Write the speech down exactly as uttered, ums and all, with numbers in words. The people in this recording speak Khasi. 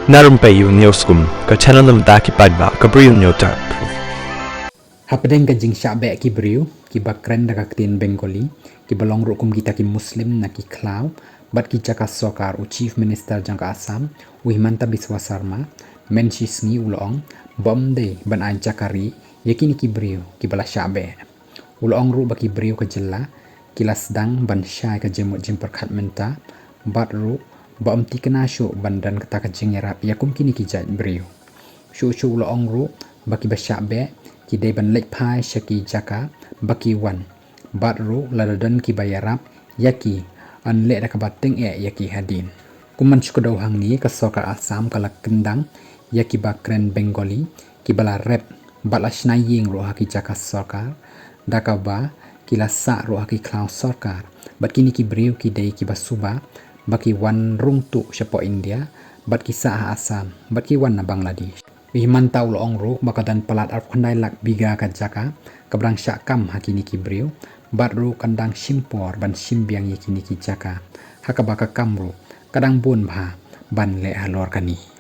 Na Rympei U News kum ka channel na bynta ki paidbah ka Bri U News Tap. Hapdeng ka jingshah beh ki briew kiba kren da ka ktien Bengali, kiba long ruh kum kita ki Muslim na ki khlaw bad ki jaka sorkar, u Chief Minister jong ka Assam, u Himanta Biswa Sarma, mynshwa sngi u la ong ba ym dei ban ai jaka ri ïa kine ki briew kiba la shah beh. U la ong ruh ba ki briew ka jylla ki la sdang ban shai ka jingmut jingpyrkhat mynta, bad ruh ba ym tikna shuh ban don kata ka jingïarap ïa kum kine ki jait briew. Shuh shuh u la ong ruh ba kiba shah beh ki dei ban leit phai sha ki jaka ba ki wan, bad ruh lada don kiba ïarap ïa ki, yn leh da kaba tyngeh ïa ki hadien. Kum ban shu kdew hangne, ka sorkar Assam ka la kyndang ïa kiba kren Bengali kiba la rep bad la shna ïing ruh ha ki jaka sorkar, da kaba ki la sah ruh ha ki khlaw sorkar. Bad kine ki briew ki dei kiba suba ba ki wan rung tuh shapoh India, bad ki sah ha Assam, bad ki wan na Bangladesh. U Himanta u la ong ruh ba ka don palat arphew khyndai lak biga ka jaka kaba dang shah kam ha kine ki briew, bad ruh kan dang shim por ban shim biang ïa kine ki jaka, ha kaba ka kam ruh ka dang bun bha ban leh halor kane.